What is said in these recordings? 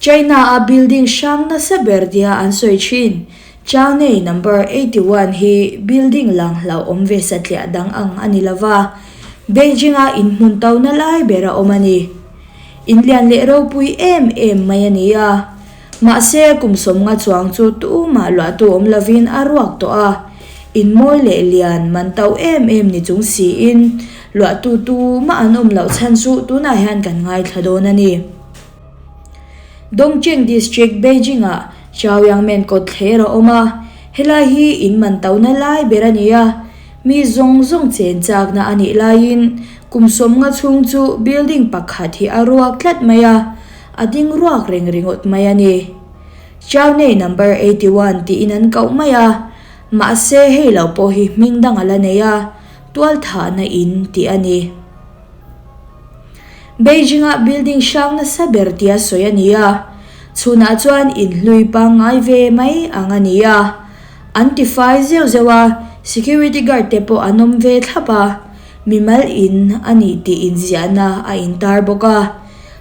China-a building hrang nasa ber tia an sawi thin. Chaonei number 81 hi building lang hlauhawm ve satliah dang ang a ni lova, Beijing-a inhmun tona lai ber a awm a ni. In lian leh ropui em em mai a ni a. Mahse, kum sawmnga chuang chu tumah luahtu awm lovin a ruak tawh a, in mawi leh lian man to em em ni chung siin luahtu tumah an awm loh chhan chu tunah hian kan ngaithla dawn a ni. Dongcheng District, Beijing-ah Chaoyangmen kawtthler a awm a, helai hi in man tona lai ber a ni a, mi zawng zawng chen chakna a nih laiin kum sawmnga chhung chu building pakhat hi a ruak tlat mai a, A ding ruak reng ringawt mai a ni. Chaunei number 81 tiin an koh mai a, mahse hei lo pawh hi hming dang a la nei a, tualthahna in tih a ni. Beijing-ah building hrang nasa ber tia sawi a ni a, chhunah chuan in hlui pangngai ve mai ang a ni a. An tifai zeuh zeuh a, security guard te pawh an awm ve thlap a, mimal in a nih tih inziahna a intar bawk a.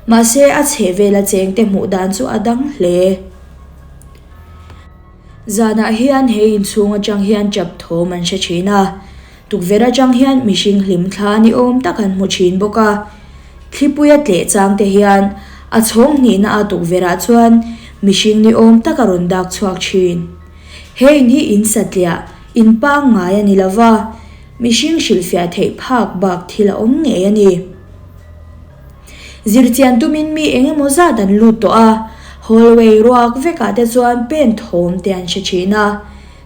Mahse, a chhehvela chengte hmuh dan chu a dang hle. Zanah hian he inchhung atang hian chap thawm an hre thin a, tukverh atang hian mihring hlim thla ni awm tak an hmu thin bawk a. Thlipuia tleh chang te hian a chhawng hnihna a tukverhah chuan mihring ni awm tak a rawn dak chhuak thin. He in hi in satliah, in pangngai a ni lova, mihring hrilhfiah theih phak bak thil a awm ngei a ni. Zirchian tumin mi eng emaw zat an lut tawh a, hallway ruak vekah te chuan pen thawm te an hre thin a.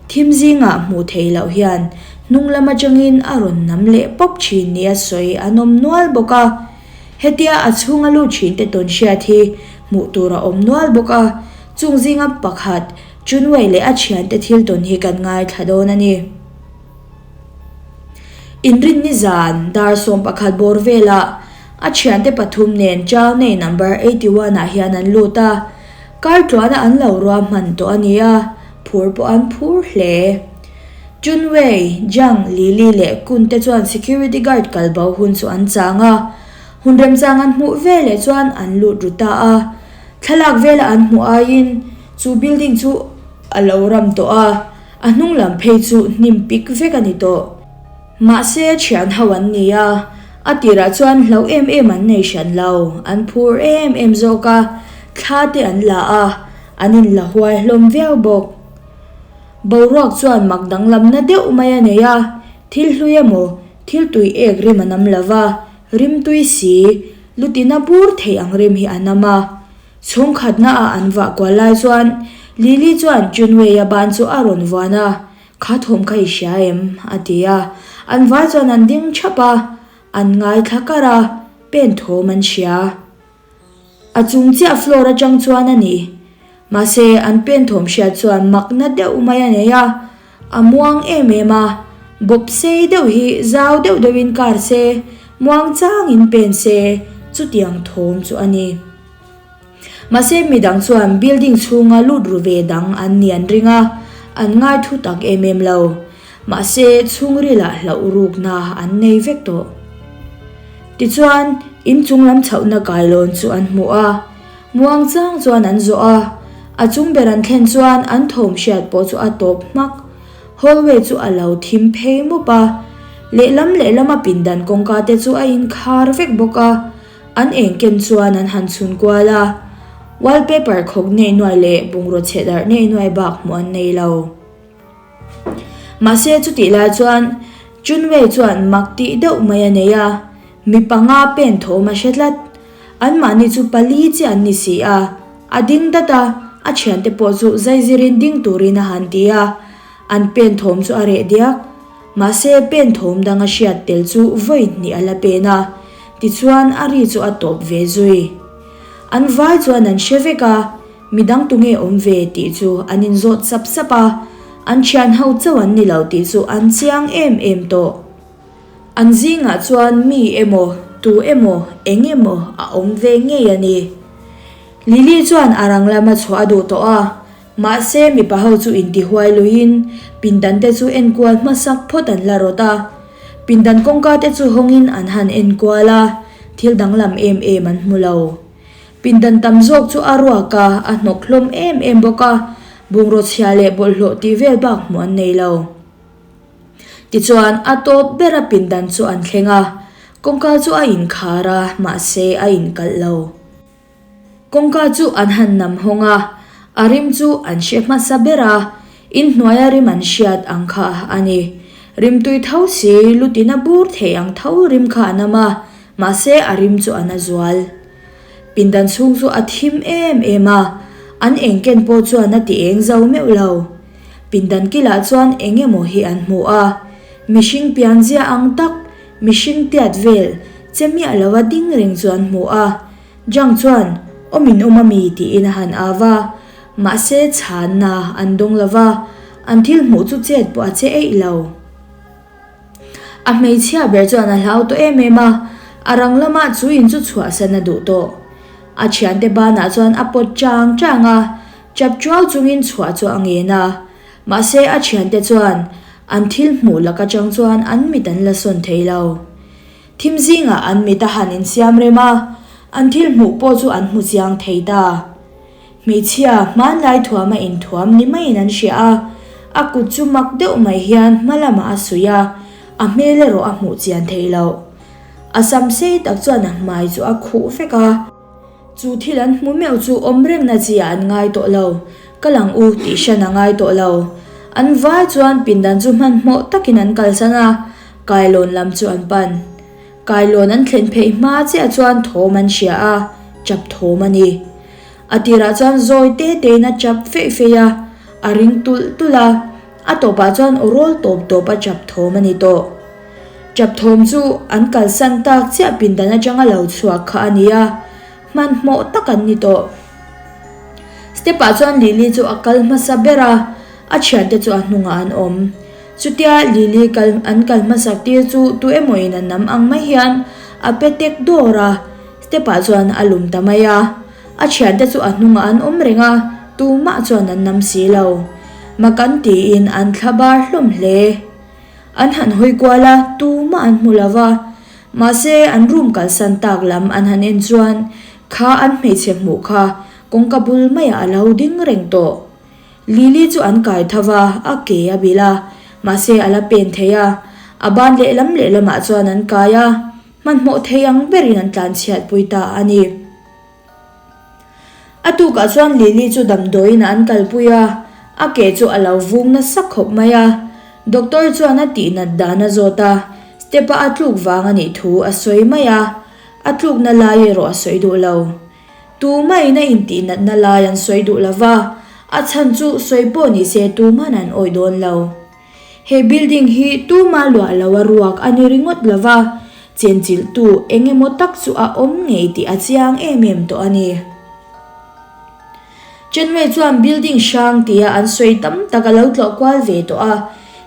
Thim zingah hmuh theih loh hian hnung lam atangin a rawn nam leh pawp thin nia sawi an awm nual bawk a. Hetia a chhunga lut thin te tawn hriat hi hmuh tur a awm nual bawk a, chung zinga pakhat Chunwei leh a thiante thil tawn hi kan ngaithla dawn a ni. Inrinni zan dar 11 bawr velah a thiante pathum nen Chaunei number 81 ah hian an lut a, kar tluana an lo ruahman tawh a ni a, phur pawh an phur hle. Chunwei, Jiang, Lili leh Kun te chuan security guard kal bo hun chu an chang a, hun remchang an hmuh veleh chuan an lut ru ta a, thlalak vela an hmuh aiin chu building chu a lo ram tawh a. A hnung lam phei chu hnim pik vek a ni tawh. Mahse thian ho an ni a, a tirah chuan hlauh em em an nei hran lo, an phur em em zawk a, thla te an la a, an in la huai hlawm viau bawk. Boruak chuan mak danglamna deuh mai a nei a, thil hlui emaw, thil tui ek rim a nam lova, rim tui si, lutina bur thei ang rim hi a nam a. Chhungkhatna ah an vah kual lai chuan Lily chuan Junwei-a ban chu a rawn vuan a, Kha thawm kha i hria em? a ti a. An vai chuan an ding thap a, an ngaithla kar a, pen thawm an hria. A chung chiah floor atang chuan a ni. Mahse, an pen thawm hriat chuan makna deuh mai a nei a, a muang em em a, bawp sei deuh hi zau deuh deuhin kar se, muang changin pen se, chutiang thawm chu a ni. Mahse midang chuan building chhunga lut ru ve dang an ni an ring a, an ngai thu tak em em lo. Mahse chhungrilah hlauh rukna an nei vek tawh. Tichuan, inchung lam chhohna kailawn chu an hmu a, muang chang chuan an zawh a, a chung ber an thlen chuan an thawm hriat pawh chu a tawp hmak. Hallway chu a lo thim phei mup a, lehlam lehlama pindan kawngka te chu a inkhar vek bawk a. An engken chuan an han chhun kual a, wallpaper khawk nei nuai leh bungraw chhe darh nei nuai bak hmuh an nei lo. Mahse chutih lai chuan Chunwei chuan mak tih deuh mai a nei a, mi panga pen thawm a hre tlat. Anmahni chu pali chiah an ni si a, a ding dat a, a thiante pawh chu zaizirin ding turin a han ti a, an pen thawm chu a reh diak. Mahse pen thawm dang a hriat tel chu vawi hnih a la pen a, tichuan a ri chu a tawp ve zui. An vai chuan an hre vek a, midang tunge awm ve tih chu an inzawt sap sap a, an thian ho chauh an ni lo tih chu an chiang em em tawh. An zingah chuan mi emaw, tu emaw, eng emaw a awm ve ngei a ni. Lily chuan a rang lama chhuah a duh tawh a, Mahse, mipa ho chu intihuai luiin pindan te chu enkual hmasak phawt an la rawt a. Pindan kawngka te chu hawngin an han enkual a, thil danglam em em an hmu lo. Pindan tam zawk chu a ruak a, a hnawk hlawm em em bawk a, bungraw chhia leh bawlhhlawh tih vel bak hmuh an nei lo. Tichuan, a tawp bera pindan chu an thleng a, kawngka chu a inkhar a, mahse a inkalh lo. Kawngka chu an han nam hawng a, a rim chu an hre hmasa ber a, inhnuaia rim an hriat ang kha a ni. Rimtui tho si, lutin a bur thei ang tho rim kha a nam a, mahse a rim chu a na zual. Pindan chhung chu a thim em em a, an engken pawh chuan a ti eng zo meuh lo. Pindan kilah chuan eng emaw hi an hmu a, mihring pianzia ang tak, mihring tiat vel, che miah lova ding reng chu an hmu a. Jang chuan, Awm in awm ami? tiin a han au va, mahse chhanna an dawng lo va, an thil hmuh chu chet pawh a che eih lo. A hmeichhia ber chuan a hlau tawh em em a, a rang lamah chu in chu chhuahsan a duh tawh. A thiante banah chuan a pawt chang chang a, chap chuau chungin chhuah chu a ngen a. Mahse a thiante chuan an thil hmuh lak atang chuan an mit an la sawn thei lo. Thim zingah an mit a han insiam rem a, an thil hmuh pawh chu an hmu chiang thei ta. Hmeichhia hmanlai thuama inthuam ni maiin an hria a, a kut chu mak deuh mai hian hma lamah a suih a, a hmel erawh a hmuh chian theih loh. A sam sei tak chuan a hmai chu a khuh vek a. Chu thil an hmu meuh chu awm rengna chi ah an ngai tawh lo, ka lang u tih hran a ngai tawh lo. An vai chuan pindan chu hmanhmawh takin an kalsan a, kailawn lam chu an pan. Kailawn an thlen pheih hma chiah chuan thawm an hria a, chap thawm a ni. A tirah chuan zawi te tein a chap feih feih a, a ring tulh tulh a, a tawpah chuan aw rawl tawp tawp a chap thawm a ni tawh. Chap thawm chu an kalsan tak chiah pindan atanga lo chhuak kha a ni a, hmanhmawh tak an ni tawh. Step ah chuan Lily chu a kal hmasa ber a, a thiante chu a hnungah an awm. Chutia Lily kal an kal hmasak tir chu tu emaw in a nam ang mai hian a pe tek dawr a, Step ah chuan a lum ta mai a. A thiante chu a hnungah an awm reng a, tumah chuan an nam si lo. Mak an tiin an thla bar hlawm hle. An han hawi kual a, tumah an hmu lo va. Mahse an room kalsan tak lam an han en chuan kha an hmeichhe hmuh kha kawngka bul maiah a lo ding reng tawh. Lily chu an kai tho va, a ke a bilh a, mahse a la pen thei a. A ban lehlam lehlamah chuan an kai a, hmanhmawh thei ang berin an tlanchhiat pui ta a ni. A tukah chuan Lily chu damdawiin ah an kalpui a, a ke chu a lo vung nasa khawp mai a. Doctor chuan a tihnat dan a zawt a, step a a tluk vang a nih thu a sawi mai a, a tlukna lai erawh a sawi duh lo. Tumahin a intihnatna lai an sawi duh lo va, a chhan chu sawi pawh ni se tuman an awih dawn lo. He building hi tuma luah lo a ruak a ni ringawt lo va, chenchilhtu eng emaw tak chu a awm ngei tih a chiang em em tawh a ni. Chenwei chuan building hrang tia an sawi tam tak a lo tlawh kual ve tawh a,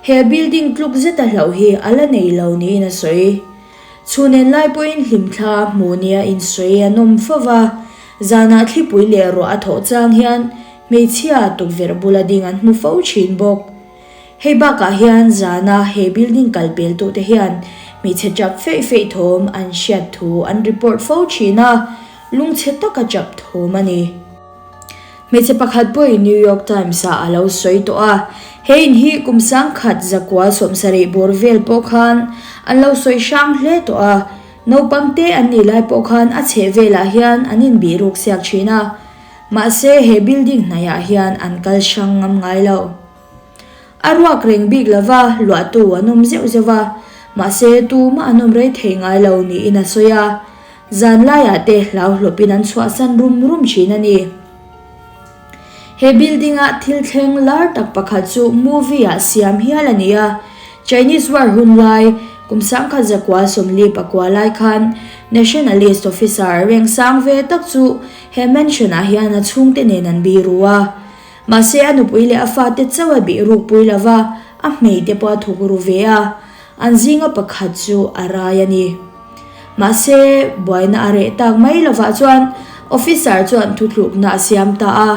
he building tluk zeta hlauh hi a la nei lo niin a sawi. Chhun en lai pawhin hlimthla a hmu nia insawi an awm fo va, zanah thlipui leh ruah a thawh chang hian hmeichhia tukverh bula ding an hmu fo thin bawk. Hei bakah hian zana he building kal peltute hian hmeichhe chap feih feih thawm an hriat thu an report fo thin a, lungchhe taka chap thawm a ni. Hmeichhe pakhat pawhin New York Times-ah a lo sawi tawh a, he in hi kum sangkhat zakua sawmsarih bawr vel pawh khan an lo sawi hrang hle tawh a, naupang te an nih lai pawh khan a chheh velah hian an inbih ruk siak thin a, mahse he building hnaihah hian an kal hrang ngam ngai lo. A ruak reng bik lova luahtu an awm zeuh zeuh a, mahse tumah an awm rei thei ngai lo niin a sawi a. Zan laiah te hlauhlawpin an chhuahsan rum rum thin a ni. He building-a thil thleng lar tak pakhat chu movie-ah siam hial a ni a. Chinese War hun lai, kum sangkhat zakua 40 pakua lai khan Nationalist officer reng sang ve tak chu he mansion-ah hian a chhungte nen an biru a. Mahse a nupui leh a fate chauh a bihruk pui lo va, a hmeite pawh a thuk ru ve a. An zinga pakhat chu a rai a ni. Mahse, buaina a reh tak mai lovah chuan officer chuan thuthlukna a siam ta a.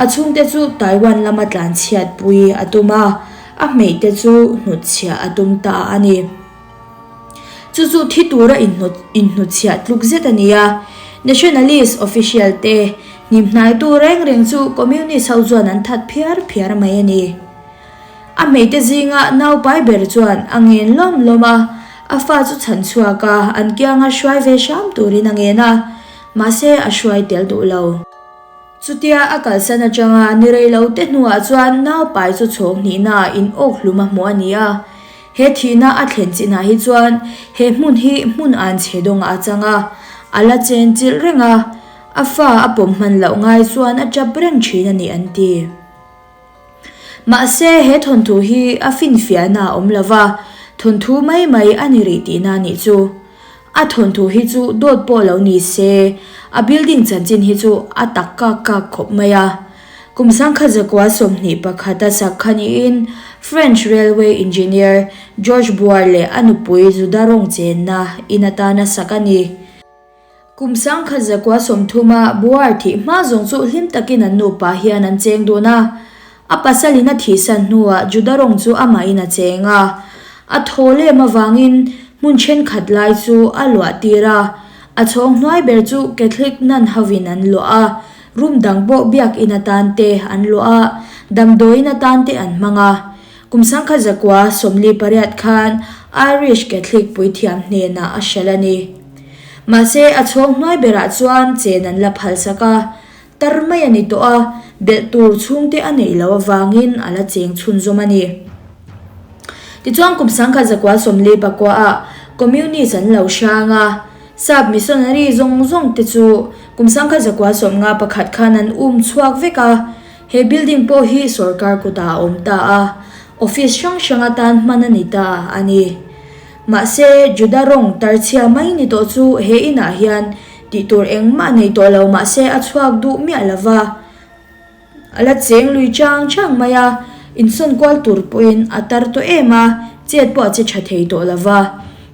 A chhungte chu Taiwan lama tlanchhiatpui a tum a, a hmeihte chu hnutchhiah a tum ta a ni. Chu chu thi tura inhnutchhiah tluk zet a ni a. Nationalist official te hnimhnaitu reng reng chu Communist ho chuan an that phiar phiar mai a ni. A hmeite zinga naupai ber chuan a ngen lawm lawm a, a fa chu chhan chhuak a, an kianga hruai ve hram turin a ngen a, mahse a hruai tel duh lo. Chutia a kalsan atanga ni rei lo te hnuah chuan naupai chu chhawng hnihnaah in awk hlum a hmuh a ni a. He thihna a thlen chinah hi chuan he hmun hi hmun an chhe dawngah a chang a, a la chen chilh reng a, a fa a pawm hman loh ngai chuan a tap reng thin a ni an ti. Mahse, he thawnthu hi a finfiahna a awm lo va, thawnthu mai mai a ni rih tihna a nih chu. A thawnthu hi chu dawt pawh lo ni se, a building chanchin hi chu a tak kak kak khawp mai a. Kum sangkhat zakua 21 a sak kha niin French railway engineer George Bouard leh a nupui Juda rawng chenna in atana sak a ni. Kum 1130 a Buar thih hma zawng chu hlim takin an nupa hian an cheng dun a. A pasalin a thihsan hnuah Juda rawng chu amahin a cheng a. A thaw lem avangin hmun thenkhat lai chu a luah tir a. A chhawng hnuai ber chu Catholic nun hovin an luah a, room dang pawh biakinn atan te an luah a, damdawiin atan te an hmang a. Kum 1948 khan Irish Catholic puithiam hnenah a hralh a ni. Mahse, a chhawng hnuai berah chuan chen an la phalsak a, tar mai a ni tawh a, belh tur chhungte a neih loh avangin a la cheng chhunzawm a ni. Tichuan kum 1949 ah Communist an lo hrang a, Sap missionary zawng zawng te chu kum 1951 khan an um chhuak vek a, He building pawh hi sorkar kutah a awm ta a, office hrang hrang atan hman a ni ta a ni. Mahse, Juda rawng tarchhia mai ni tawh chu he inah hian tih tur engmah nei tawh lo mahse a chhuak duh miah lo va, a la cheng lui chang chang mai a, insawn kual tur pawhin a tar tawh em a, chet pawh a che tha thei tawh lo va.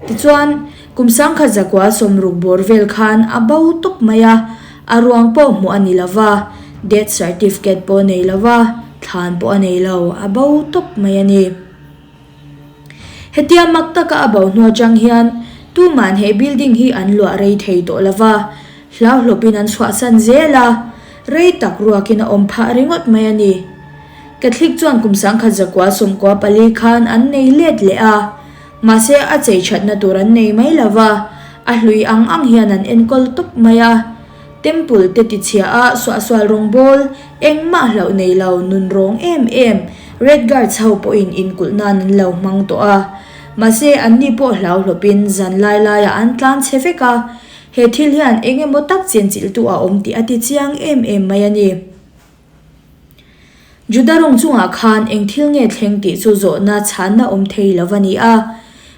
Tichuan, kum 1960 bawr vel khan a bo tawp mai a, a ruang pawh hmuh a ni lo va, death certificate pawh a nei lo va, thlan pawh a nei lo, a bo tawp mai a ni. Hetia mak taka a bo hnu atang hian tuman he building hi an luah rei thei tawh lo va, hlauhlawpin an chhuahsan zel a, rei tak ruakin a awm phah ringawt mai a ni. Catholic chuan kum 1994 khan an nei let leh a. Mahse a chei thatna tur an nei mai lo va, a hlui ang ang hian an enkawl tawp mai a. Temple te tichhia a suahsual rawngbawl engmah hlauh nei lo nun rawng em em Red Guards ho pawhin inkulh nan an lo hmang tawh a. Mahse anni pawh hlauhlawpin zan lai laiah an tlan chhe vek a, he thil hian eng emaw tak chenchilhtu a awm tih a ti chiang em em mai a ni. Juda rawng chungah khan eng thil nge thleng tih chu zawhna chhanna awm thei lo a ni a.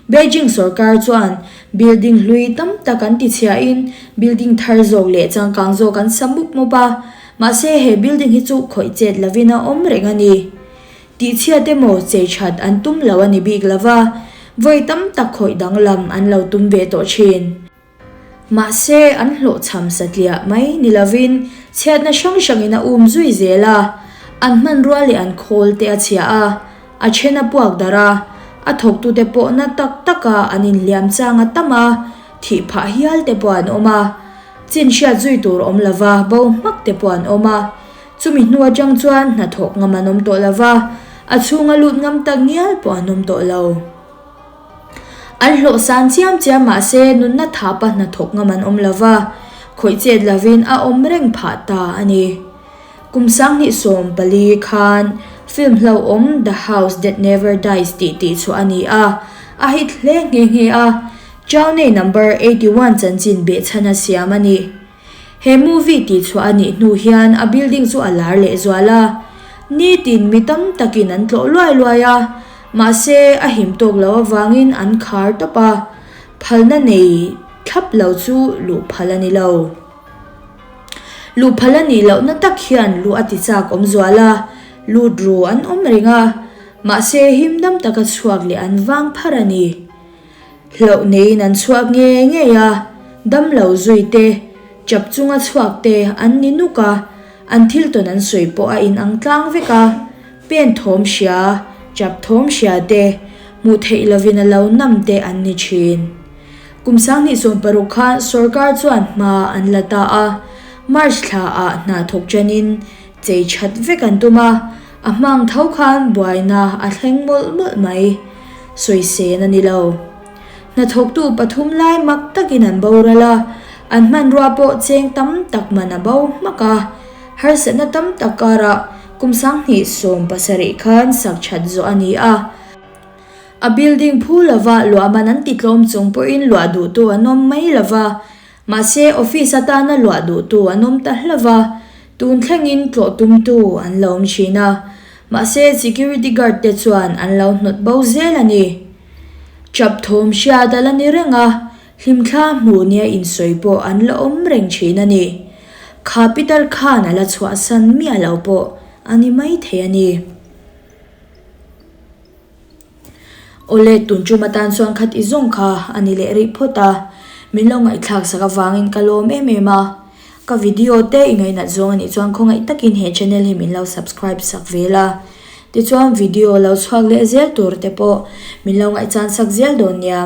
Beijing sorkar chuan building hlui tam tak an tichhiahin building thar zawk leh changkang zawk an sa mup mup a, mahse he building hi chu khawih chet lovin a awm reng a ni. Tihchhiat emaw chei that an tum lo a ni bik lo va, vawi tam tak khawih danglam an lo tum ve tawh thin. Mahse, an hlawhchham satliah mai ni lovin chhiatna hrang hrangin a um zui zel a, an hmanrua leh an khawl te a chhia a, a then a puak darh a, a thawktute pawh na tak taka an inhliam chang a tam a, thih phah hial te pawh an awm a, chin hriat zui tur awm lova bo hmak te pawh an awm a, chumi hnu atang chuan hnathawk ngam an awm tawh lova, a chhunga lut ngam tak ngial pawh an awm tawh lo. An hlawh san chiam chiam mahse nunna thapa hnathawk ngam an awm lo va, khawih chet lovin a awm reng phah ta a ni. Kum 2014 khan film hlauhawm The House That Never Dies tih tihchhuah a ni a, a hit hle nghe nghe a, Chaunei number 81 chanchin behchhan a siam a ni. He movie tihchhuah a nih hnu hian a building chu a lar leh zual a, nitin mi tam takin an tlawh luai luai a, mahse a him tawk lo avangin an khar tawp a, phalna nei thlap lo chu luh phal a ni lo. Luh phal a nih lohna tak hian luh a ti chak awm zual a, lut ru an awm reng a, mahse him dam taka chhuak leh an vang phar a ni. Hlauh neiin an chhuak ngei ngei a, damlo zui te, chap chunga chhuak te an ni nuk a, an thil tawn an sawi pawh a inang tlang vek a, pen thawm hria, chap thawm hria te, hmuh theih lovin a lo nam te an ni thin. Kum 2016 khan sorkar chuan hma an la ta a, March thla ah hna thawk ṭanin chei ṭhat vek an tum a, a hmang tho khan buaina a thleng mawlh mawlh mai. Sawisên a ni lo. Hnathawktu pathum lai mak takin an boral a, an hmanrua pawh cheng tam tak man a bo hmak a. Harsatna tam tak karah kum 2017 khan sak ṭhat zawh a ni a. A building phu lova luah man an ti tlawm chung pawhin luah duhtu an awm mai lova, mahse office atana luah duhtu an awm ta hlauh a, tun thlengin tlawh tumtu an lo awm thin a, mahse security guard te chuan an lo hnawt bo zel a ni. Chap thawm hriat a la ni reng a, hlimthla hmuh nia insawi pawh an la awm reng thin a ni. Kha pitar khan a la chhuahsan miah lo pawh a ni maithei a ni. Awle, tun tum atan chuan khat i zawng kha a ni leh rih phawt a, min lo ngaihthlak sak avangin ka lawm em em a. Ka video te i ngainat zawng a nih chuan khawngaih takin he channel hi min lo subscribe sak vel a. Tichuan video lo chhuak leh zel tur te pawh min lo ngaihchan sak zel dawn nia.